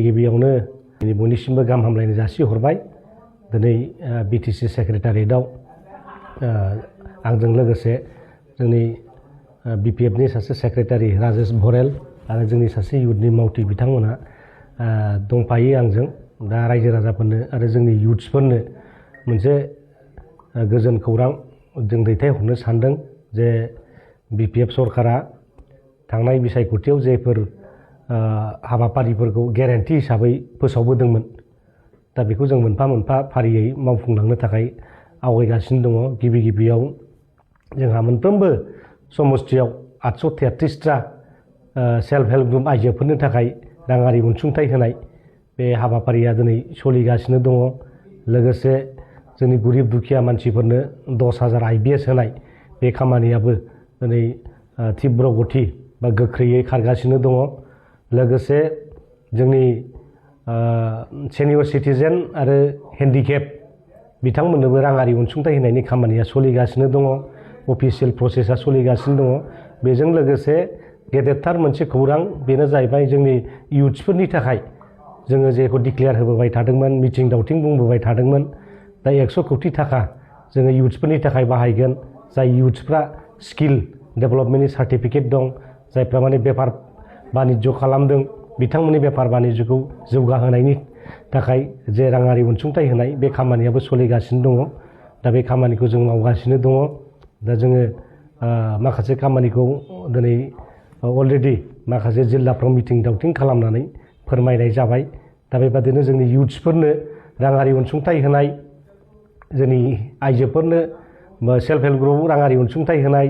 गिबियावनो बयनिसिमबो गाहाम हामलायनाय जासिहरबाय। दिनै बिटिसि सेक्रेटारियेटआव आंजों लोगोसे जोंनि बिपिएफनि सासे सेक्रेटारि राजेश भरेल आरो जोंनि सासे इयुथनि मावथि बिथांमोना दंफायो आंजों। दा रायजो राजाफोरनो आरो जोंनि इयुथ्सफोरनो मोनसे गोजोन खौरां जों दैथायहरनो सानदों जे बिपिएफ सरकारा थांनाय बिसायख'थियाव जेफोर हाबाफारिफोरखौ गेरेन्टि हिसाबै फोसावबोदोंमोन, दा बेखौ जों मोनफा मोनफा फारियै मावफुंलांनो थाखाय आवगायगासिनो दङ। गिबियाव जोंहा मोनफ्रोमबो समस्थियाव 833टा सेल्फ हेल्प ग्रुप आइजोफोरनो थाखाय राङारि अनसुंथाइ होनाय बे हाबाफारिया दिनै सोलिगासिनो दङ। लोगोसे जोंनि गरिब दुखिया मानसिफोरनो 10,000 IBS होनाय बे खामानियाबो दिनै तीव्र गति बा गोख्रैयै खारगासिनो दङ। लोगोसे जोंनि सेनियर सिटिजेन आरो हेन्डिकेप बिथांमोननोबो राङारि अनसुंथाइ होनायनि खामानिया सोलिगासिनो दङ। अफिसियेल प्रसेसा सोलिगासिनो दङ। बेजों लोगोसे गेदेरथार मोनसे खौरां बेनो जाहैबाय जोंनि इयुथ्सफोरनि थाखाय जोङो जेखौ डिक्लेयार होबोबाय थादोंमोन, मिथिं दावथिं बुंबोबाय थादोंमोन, दा 100 कोटि थाखा जोङो इयुथ्सफोरनि थाखाय बाहायगोन। जाय इयुथ्सफ्रा स्किल डेभेलपमेन्टनि सार्टिफिकेट दं, जायफ्रा माने बेफार बानिज्य खालामदों, बिथांमोननि बेफार बानिज्यखौ जौगाहोनायनि थाखाय जे राङारि अनसुंथाइ होनाय बे खामानियाबो सोलिगासिनो दङ। दा बे खामानिखौ जों मावगासिनो दङ। दा जोङो माखासे खामानिखौ दिनै अलरेडि माखासे जिल्लाफ्राव मिथिं दावथिं खालामनानै फोरमायनाय जाबाय। दा बेबादिनो जोंनि इयुथ्सफोरनो राङारि अनसुंथाइ होनाय, जोंनि आइजोफोरनो सेल्फ हेल्प ग्रुपआव राङारि अनसुंथाइ होनाय,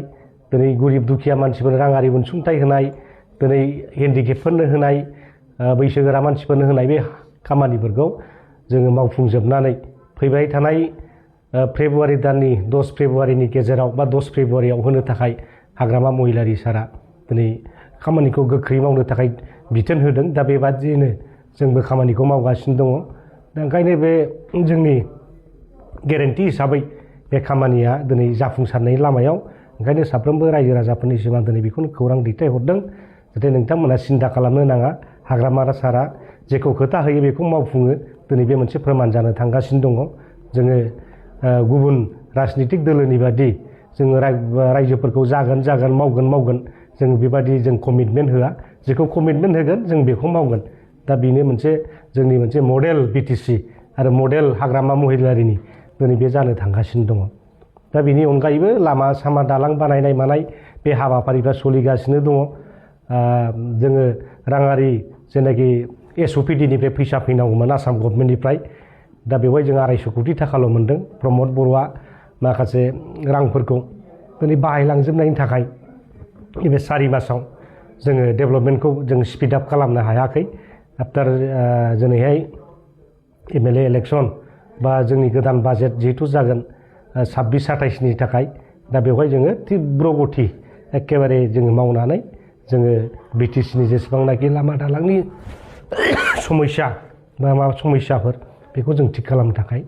दिनै गरिब दुखिया मानसिफोरनो राङारि अनसुंथाइ होनाय, दिनै हेन्डिकेपफोरनो होनाय, बैसोगोरा मानसिफोरनो होनाय बे खामानिफोरखौ जोङो मावफुंजोबनानै फैबाय थानाय फेब्रुवारि दाननि 10 फेब्रुवारिनि गेजेराव बा 10 फेब्रुवारियाव होनो थाखाय हाग्रामा महिलारि सारा दिनै खामानिखौ गोख्रै मावनो थाखाय बिथोन होदों। दा बेबादिनो जोंबो खामानिखौ मावगासिनो दङ। दा ओंखायनो बे जोंनि गेरेन्टि हिसाबै बे खामानिया दिनै जाफुंसारनायनि लामायाव। ओंखायनो साफ्रोमबो रायजो राजाफोरनिसिम आं दिनै बेखौनो खौरां दैथायहरदों, जाहाथे नोंथांमोना सिन्था खालामनो नाङा। हाग्रामा सारा जेखौ खोथा होयो बेखौ मावफुङो। दिनै बे मोनसे फोरमान जानो थांगासिनो दङ। जोङो गुबुन राजनितिक दोलोनि बादि जोङो रायजोफोरखौ जागोन मावगोन जों बेबादि जों कमिटमेन्ट होआ। जेखौ कमिटमेन्ट होगोन जों बेखौ मावगोन। दा बेनो मोनसे जोंनि मोनसे मडेल बिटिसि आरो मडेल हाग्रामा महिलारिनि दिनै बे जानो थांगासिनो दङ। दा बेनि अनगायैबो लामा सामा दालां बानायनाय मानाय बे हाबाफारिफ्रा सोलिगासिनो दङ। जोङो राङारि जेनाखि SOPDनिफ्राय फैसा फैनांगौमोन आसाम गभर्नमेन्टनिफ्राय, दा बेवहाय जों 250 कोटि थाखाल' मोनदों। प्रमद बर'आ माखासे रांफोरखौ दिनै बाहायलांजोबनायनि थाखाय नैबे 4 मासाव जोङो डेभेलपमेन्टखौ जों स्पिड आप खालामनो हायाखै। आफ्टार दिनैहाय MLA इलेक्सन बा जोंनि गोदान बाजेट जिहेतु जागोन 26-27नि थाखाय, दा बेवहाय जोङो तीव्र गति एखेबारे जोङो मावनानै जोङो बिटिसिनि जेसेबांनाखि लामा दालांनि समस्या बा मा समस्याफोर बेखौ जों थिग खालामनो थाखाय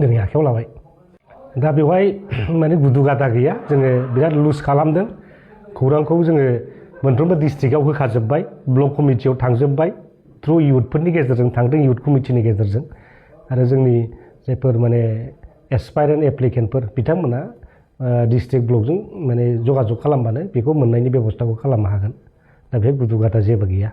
दिनै आखायाव लाबाय। दा बेवहाय माने गुदु गादा गैया। जोङो बिराद लुज खालामदों। खौरांखौ जोङो मोनफ्रोमबो डिस्ट्रिक्टआव होखाजोब्बाय, ब्लक कमिटियाव थांजोब्बाय, थ्रु इयुथफोरनि गेजेरजों थांदों, इयुथ कमिटिनि गेजेरजों। आरो जोंनि जायफोर माने एसपायरेन्ट एप्लिकेन्टफोर बिथांमोना डिस्ट्रिक्ट ब्लकजों माने जगाजग खालामबानो बेखौ मोननायनि बेबस्थाखौ खालामनो हागोन। दा बे गुदु गादा जेबो गैया।